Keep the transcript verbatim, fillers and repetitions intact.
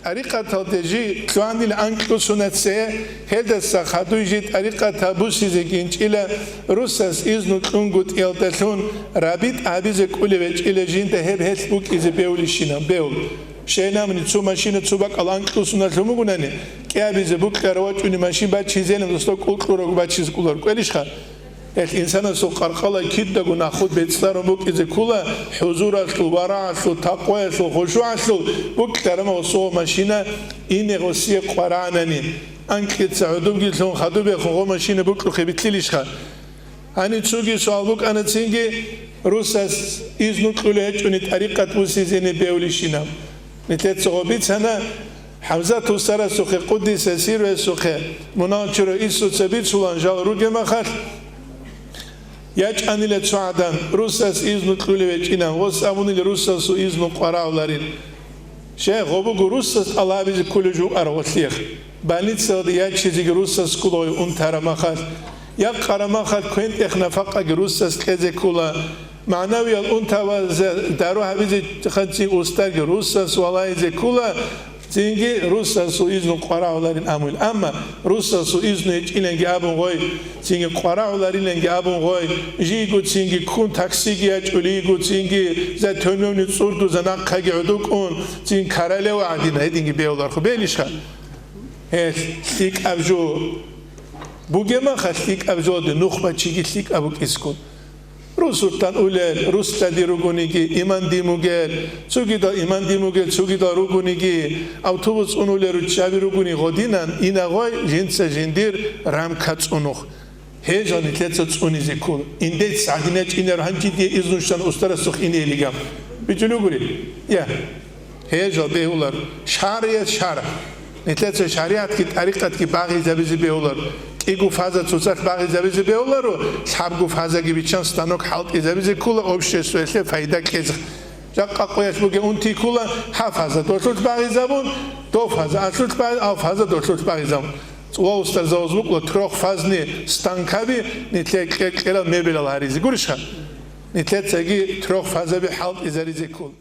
ТӀарикъаталде жи лъугьанила анкьго сунат цее, гьелдаса хадуй жи тӀарикъатал бусизе гинчӀила, русас изну кьунгутӀиялдалъун рабитӀ гьабизе кӀулев гьечӀила жинда гьеб гьелъ букӀизе бевлищинаб бевл. Щайнамни цо машина цо бакӀал анкьго сунат лъун бугунани, кӀиабизе букьарав вачӀуни машин бачизелин досда кӀулкьурав бачиз кӀулар кӀвелищха? Гьелъ инсанасул къаркъала кидаго нахъуд бецӀлъарун букӀизе ккола хӀузуралъул, варагӀалъул, такъваялъул, хушугӀалъул букьараб гъосул машина ине гъосие къварагӀанани, анкьица гӀодобги лъун хадубехун гъо машина букьухъе битлъилищха? Гьанив цоги суал букӀана цинги, русас изну кьулев гьечӀони тӀарикъат бусизеги бевлищинаб. Нилъеца гъо бицана, ХӀамзат устарасухъе, къуддиса сирругьу, мунагьал чурав Иссуца бицулан жал ругеб махалъ, ячӀанила цо гӀадан, русас изну кьулев гьечӀинан, гъос абунила русасул изну къварагӀуларин. Щай, гъо буго русас тӀалабизе кколев жо аргъулъех. Больницаялде ячизеги русас ккола унтараб махалъ. Якъараб махалъ квен-тӀех нафакъаги русас кьезе ккола. МагӀнавиял унтазе дару гьабизе ханцин устарги русас валагьизе ккола, цинги русасул изну къварагӀуларин абун. Амма русасул изну гьечӀиланги абун гъой, цинги къварагӀулариланги абун гъой, жийго цинги ккун таксиги ячӀулейго, цинги за тёмёвни цӀурдуза нахъаги гӀодукӀун, цин королева гӀадина гьединги бевларху. Белищха? Гьелъ лъикӀаб жо бугеб маха, лъикӀаб жоде нухба чиги лъикӀаб букӀискун. Русуртан улел, русдади ругониги, иман димугел, цугидал иман димугел, цугидал ругониги, автобус цӀунулел руччаби ругони гъодинан, инагъой жинца жиндир рамка цӀунух. Гьежал нилъеца цӀунизе ккола. Индец гӀадин ячӀинар гьанчи дие изнущан устарасухъ ине илигам. БичӀулугури? Я. Гьежал бегьулар. ШаргӀият шаргӀ. Нилъеца шаригӀатги тӀарикъатги багъизабизе бегьулар. КӀиго фаза цоцалъ багъизабизе бегьуларо, лъабго фазаги биччан станок хӀалтӀизабизе ккола обществоялъе пайда кьезехъ. Жакъа къоялъ бугеб унти ккола, гьаб фаза долъулъ багъизабун, доб фаза алъулъ багъи-, гьаб фаза долъулъ багъизабун. Цо устарзабаз букӀла трёхфазни станкаби, нилъе кье-, кьерал мебелал гьаризе. Гурищха? Нилъецаги трёхфазаби хӀалтӀизаризе ккола.